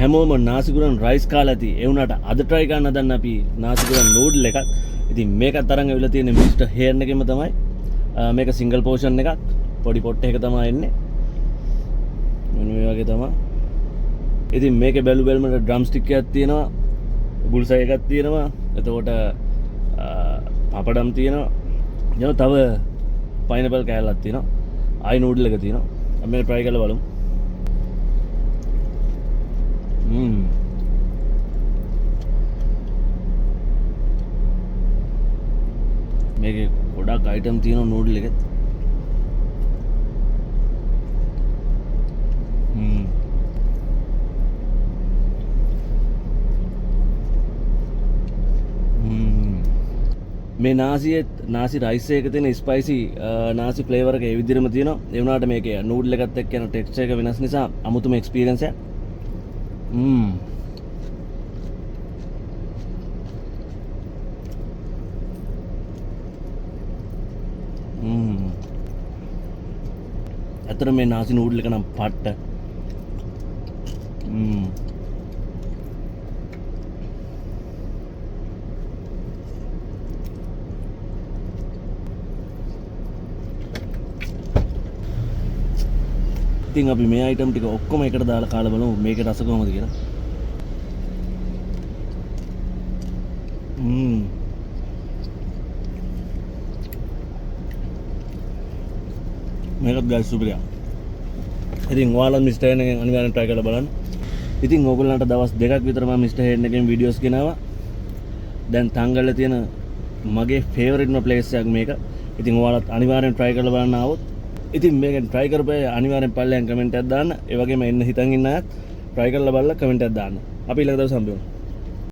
හැමෝම නාසිගුරන් රයිස් කාලා ඇති. ඒ වුණාට අද try කරන්න හදන්න අපි නාසිගුරන් නූඩල් එකක්. ඉතින් මේකත් අරන් ඇවිල්ලා තියෙන්නේ මිස්ටර් හේන් එකෙම තමයි. මේක සිංගල් පෝෂන් එකක්. පොඩි පොට් එකක තමයි එන්නේ. මෙන්න මේ වගේ තමයි. ඉතින් මේකේ බැලු බැලමට ඩ්‍රම් ස්ටික් එකක් තියෙනවා. බුල්සයි එකක් තියෙනවා. එතකොට පපඩම් තියෙනවා. ඊළඟ තව පයිනැපල් කෑල්ලක් තියෙනවා. ආයි නූඩල් එක තියෙනවා. අපි මේක try කරලා බලමු. මේකේ ගොඩක් අයිටම් තියෙනවා නූඩල් එකෙත්. මේ නාසියේ නාසි රයිස් එක තියෙන ස්පයිසි නාසි ෆ්ලේවර් එක ඒ විදිහටම තියෙනවා. ඒ වුණාට මේකේ නූඩල් එකත් එක්ක යන ටෙක්ස්චර් එක වෙනස් නිසා අමුතුම එක්ස්පීරියන්ස් එකක්. ඇත්තටම මේ නාසි නූඩල් එක නම් පට්ට. ඉතින් අපි මේ අයිටම් ටික ඔක්කොම එකට දාලා කාලා බලමු මේකේ රස කොහොමද කියලා. මේකත් ගයිස් සුපිරියා. ඉතින් ඔයාලත් මිස්ටර් හේන් එකෙන් අනිවාර්යෙන් try කරලා බලන්න. ඉතින් ඕගොල්ලන්ට දවස් දෙකක් විතර මම මිස්ටර් හේන් එකෙන් වීඩියෝස් ගෙනාවා. දැන් තංගල්ල තියෙන මගේ ෆේවරිට්ම ප්ලේස් එකක් මේක. ඉතින් ඔයාලත් අනිවාර්යෙන් try කරලා බලන්න ආවොත්. ඉතින් මේකෙන් try කරපු අය අනිවාර්යෙන් පල්ලෙන් කමෙන්ට් එකක් දාන්න. ඒ වගේම එන්න හිතන් ඉන්න අයත් try කරලා බලලා කමෙන්ට් එකක් දාන්න. අපි ඊළඟ දවසේ හම්බ වෙමු.